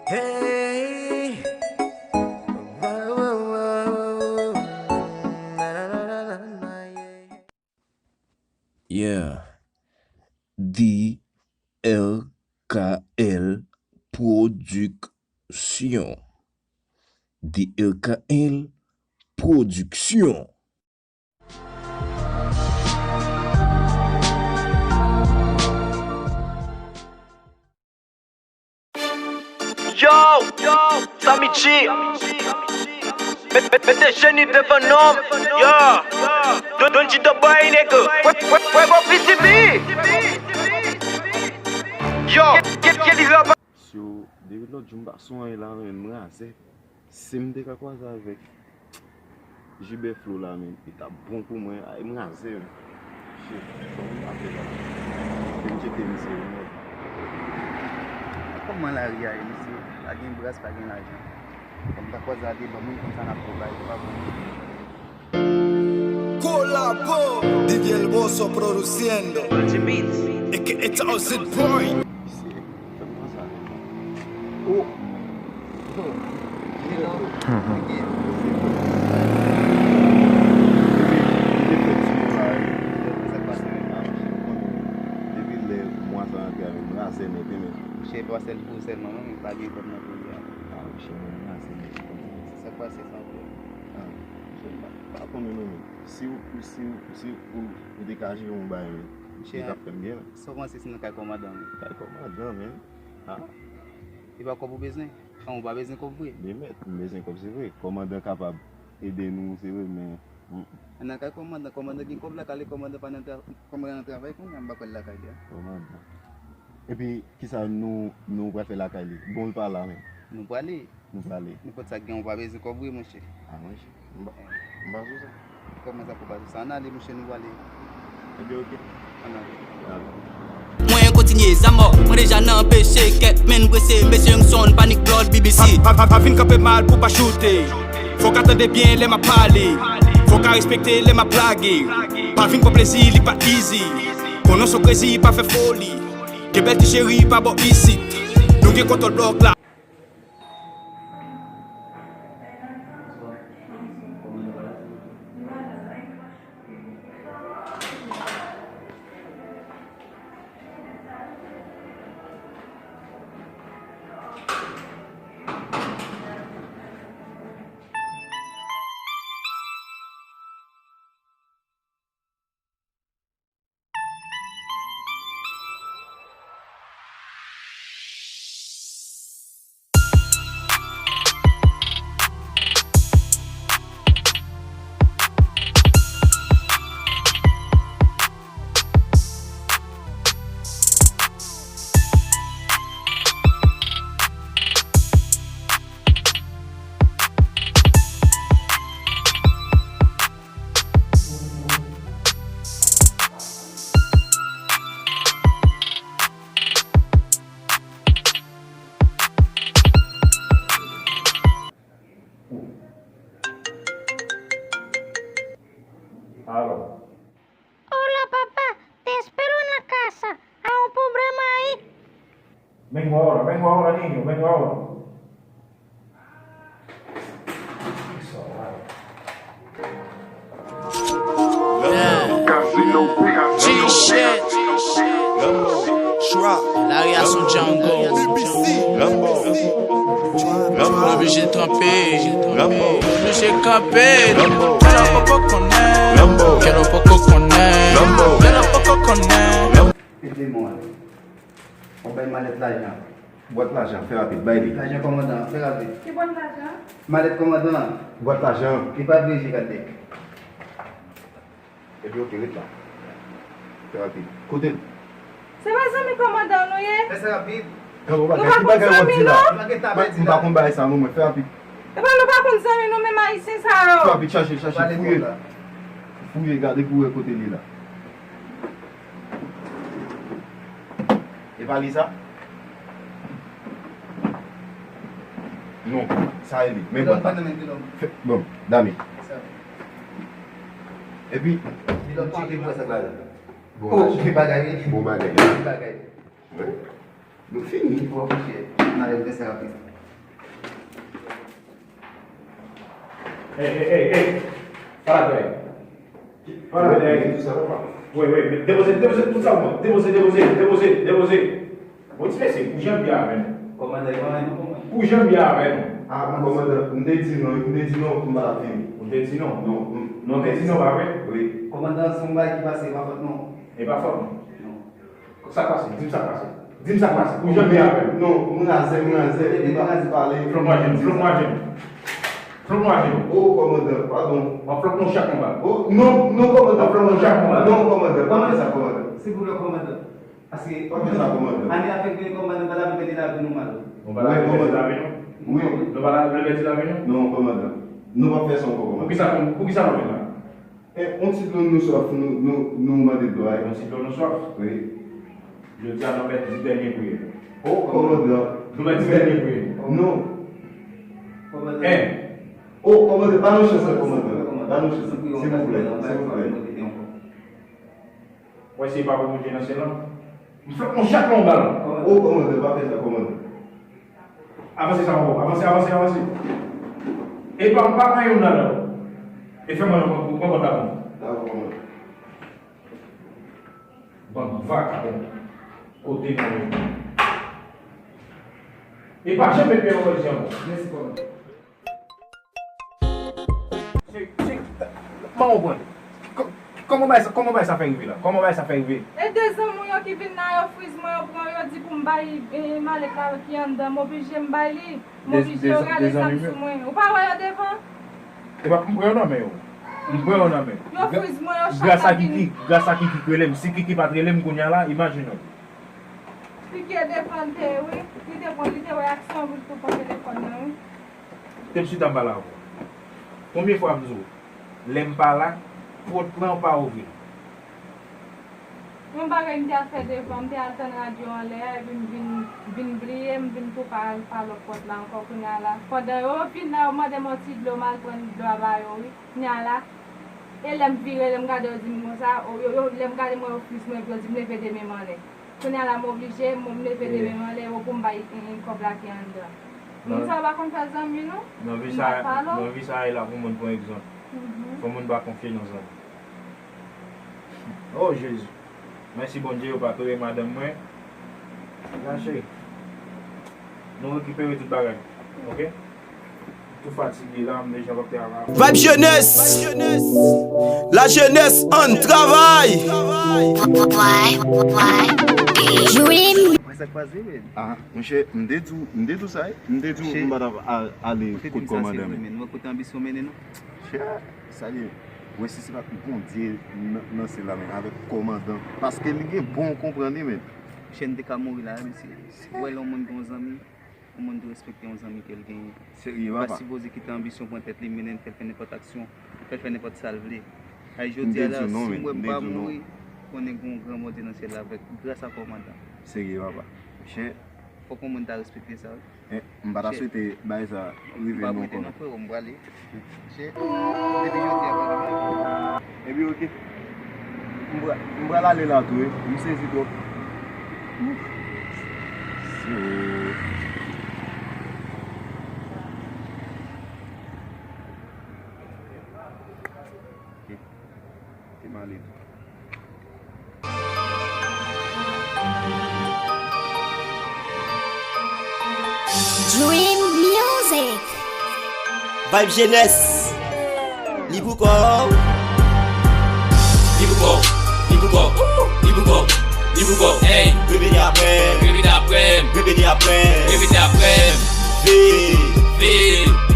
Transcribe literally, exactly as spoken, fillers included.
Hey. Yeah. D R K L Production. D R K L Production. Yo, yo, Sammy G. Met, met, mete jeni devan non m. Yo, Don, Don G the boy, nigga. Fwe, fwe, fwe, go P C B. Yo, get, get, get it up. Si w, depi lòt jou m pa sou anyen la, men m razè. Si m te ka kwaze avèk Jibè Flo la, men, li t ap bon pou mwen. Ay, m razè, men. Shit, kòman m pa fè la? Fè m tcheke misye, wi, men. Kòman lari a ye, mesye? Pa gen bras, pa gen lajan. Fò m ta kwaze a de ban moun konsa n ap pwobay, se pa bon. Kolabo, Didier Bosso produciendo. Bungie Beats. A K A Thousand Boy. Misye, fè m panse avè mwen. Oh! Oh! Hello. Depi, depi fè ti mwa la, wi. Sa k pase, men? Ah, monchè, ou konnen, depi lè mwa sa rantre a, men m razè nèt, wi, men. Monchè, pa sèl pou ou sèlman, non, men pa gen kòb nan peyi a. Ah, monchè, men m razè nèt, ou konnen. Sa k pase, sa vre? Ah, monchè, m pa, pa konnen, non, men. Si w, si w, si w, ou te ka jere yon bagay, men, li t ap fè m byen. Sa w panse si nan kay kòmandan, men? Kay kòmandan, men. Ah. E pa kòb ou bezwen? An, ou pa bezwen kòb vre? Men mèt, m bezwen kòb, se vre. Kòmandan kapab ede nou, se vre, men, mm. Nan kay kòmandan, kòmandan gen kòb lakay li, kòmandan pa nan tra-, kòmandan nan travay kounye a, m pa kwè l lakay li a. Kòmandan. Epi, kisa nou, nou pral fè lakay li? Bon, l pa la, men. Nou prale. Nou prale. Nenpòt sa k gen, ou pa bezwen kòb vre, monchè. Ah, monchè. M pa, m pa sou sa. Kòman sa pou pa sou sa? Ann ale, monchè, nou prale. Ebyen, oke. Ann ale. Ann ale. Mwen kontinye, zamò, mwen deja nan peche, kèt, men prese, mesye, m sonn, panik, blood, B B C. Pa, pa, pa, pa vin kanpe mal pou pa choute. Fò w ka tande byen lè m ap pale. Fò w ka respekte lè m ap lage. Pa vin pran plezi, li pa easy. Konnen w se crazy, pa fè foli. Gen bèl ti cheri pa bò isit. Nou gen kontwòl blòk la. Alo. Hola, papá. Te espero en la casa. Hay un problema ahí. Vengo ahora, vengo ahora, niño, vengo ahora. G shit. Lari a son jungle. Mwen oblije tranpe. Mwen oblije kanpe. Kè w poko konnen. Kè w poko konnen. Kè w poko konnen. Mete men w ale. W ap bay malèt lajan. Bwat lajan, fè rapid, bay li. Lajan kòmandan an, fè rapid. Ki bwat lajan? Malèt kòmandan an. Bwat lajan. Li pa vle je Kadèk. Epi oke, ret la. Fè rapid. Kote l? Se pa zanmi kòmandan nou ye? Fè sa rapid. Gade yon bagay, ki bagay w ap di la? M pa konn bagay sa non mwen, fè rapid. Epa nou pa konn zanmi nou menm ayisyen sa yo. Fè rapid, chache, chache, fouye. Fouye, gade pou w wè kote l ye la. E pa li sa? Non, sa e li. Men bwat la. Fè, bon, dame. Epi. Bon bagay. Bon bagay. Bon bagay. Nou fini. Bon, monchè, n ale fè sa rapid. Ey, ey, ey, ey! Pala dèyè. Pala dèyè. Wi, wi, depoze, depoze tout sa w pran. Depoze, depoze, depoze, depoze. Bon, ti mesye, pou jan m ye avè nou. Kòmandan, e pa mwen non, kòmandan. Pou jan m ye avè nou. Ah, kòmandan, m te di non, m te di non pou m pa t ap vini. Ou te di non? Non. Non, te di non, pa vre? Wi. Kòmandan, se yon bagay ki pase, e pa fòt nou. E pa fòt nou. Non. Sa k pase? Di m sa k pase. Di m sa k pase. Pou jan m ye avè nou. Non, m razè, m razè, m pa pale. Flòk mwen ajenou, flòk mwen ajenou. Flòk mwen ajenou. Oh, kòmandan, padon. W ap flòk nou chak yon bal. Oh, non, non, kòmandan. W ap flòk nou chak yon bal. Non, kòmandan, pa fè sa, kòmandan. Silvouplè, kòmandan. Paske pa fè sa, kòmandan. Ane ap vini, kòmandan, nou pa ta vle pèdi lavi nou mal. Nou pa ta vle pèdi lavi nou? Wi. Nou pa ta vle pèdi lavi nou? Non, kòmandan. Nou p ap fè sa ankò, kòmandan. Poukisa, poukisa nou vin la? E, yon ti dlo nou swaf, nou, nou, nou mande dlo a. Yon ti dlo nou swaf? Wi. Jodi a, nou mèt di dènye priyè. Oh, kòmandan. Nou mèt di dènye priyè. Non. Kòmandan. En. Oh, kòmandan, ba nou chans la, kòmandan. Ba nou chans la, silvouplè, silvouplè. Wè, se pa pou Bondye nan syèl lan. M flòk nou chak yon bal. Oh, kòmandan, pa fè sa, kòmandan. Avanse sa ankò. Avanse, avanse, avanse. E pa, pa pran youn ladan yo. E fè mwen yon kont, yon kont la pou mwen. Dakò, kòmandan. Bann vakabon. Kote nou ye? E pa janm met pye nan politik ankò. Mèsi, kòmandan. Se, se, pa konprann. Kò-, kòman bagay sa, kòman bagay sa fè rive la? Kòman bagay sa fè rive? E de zanmi w yo ki vin la, yo friz mwen, yo pran, yo di pou m bay, eh, malèt la ki anndan, m oblije m bay li. M oblije yo rale sa m sou mwen. Ou pa wè yo devan? E pa m pran yo nan men yo. M pran yo nan men. Yo friz mwen, yo chak la vin. Gras a Kiki, gras a Kiki k rele m. Si Kiki pa t rele m kounye a la, imajine w. Kiki e defann te, wi. Li te pran, li te wè aksyon pou l tou pran telefòn nan, wi. Te m chita m pale avè w. Konbyen fwa m di w, lè m pa la, pòt lan pa ouvri. Yon bagay m te al fè devan, m te al tann radyo anlè a, epi m vin, vin bliye, m vin tou pa al pa lòt pòt la ankò kounye a la. Pandan yo vin la, yo mande m yon ti dlo, m al pran dlo a ba yo, wi. Kounye a la, e lè m vire, lè m gade, yo di m konsa, o, yo, yo, lè m gade, m wè yo friz mwen, epi yo di m leve de men m anlè. Kounye a la, m oblije, m, m leve de men m anlè, yo pou m bay, eh, eh, kòb la ki anndan. Moun sa yo pa konn fè zanmi, non. Nan vi sa, nan vi sa, e la pou moun pran egzanp. Fò moun pa konfye nan zanmi. Oh, Jezi. Mèsi Bondye, yo pa touye madanm mwen. Lache. Nou rekipere tout bagay. Oke? Tou fatige la, m deja p ap travay. Vibe Jeunesse. La jeunesse, ann travay. Dream. Mwen sa k pase, men? Ah, monchè, m te di w, m te di w sa, wi. M te di w m pa t ap al-, ale kot kòmandan, men. Mwen kote anbisyon mennen nou. Chè, sa ye. Wè si se pa t Bondye nan, nan syèl la, men avèk kòmandan. Paske li gen bon konprann, wi, men. Chè, m te ka mouri la, wi, mesye. Wè lè yon moun gen yon zanmi, yon moun dwe respekte yon zanmi ke l genyen. Serye, papa. Ou pa sipoze kite anbisyon pran tèt li, mennen l, fè l fè nenpòt aksyon, fè l fè nenpòt sa l vle. Ay, jodi a la, si m wè m pa mouri, konnen gen yon gran Bondye nan syèl la avèk, gras a kòmandan. Serye, papa. Monchè. Fòk yon moun ta respekte sa, wi. Eh, m pa ta swete bagay sa rive nou ankò, non, frero, m prale. Chè, depi jodi a, pa gen bagay. Epi, oke. M pra-, m pral ale la tou, wi. M sezi twòp. Ouf. Se, oke. Te m ale tou. Dream Music. Vibe Jeunesse. Li pou kò w. Li pou kò w. Li pou kò w. Li pou kò w. Li pou kò w. Hey. Repete apre m. Repete apre m. Repete apre m. Repete apre m. Viv. Viv.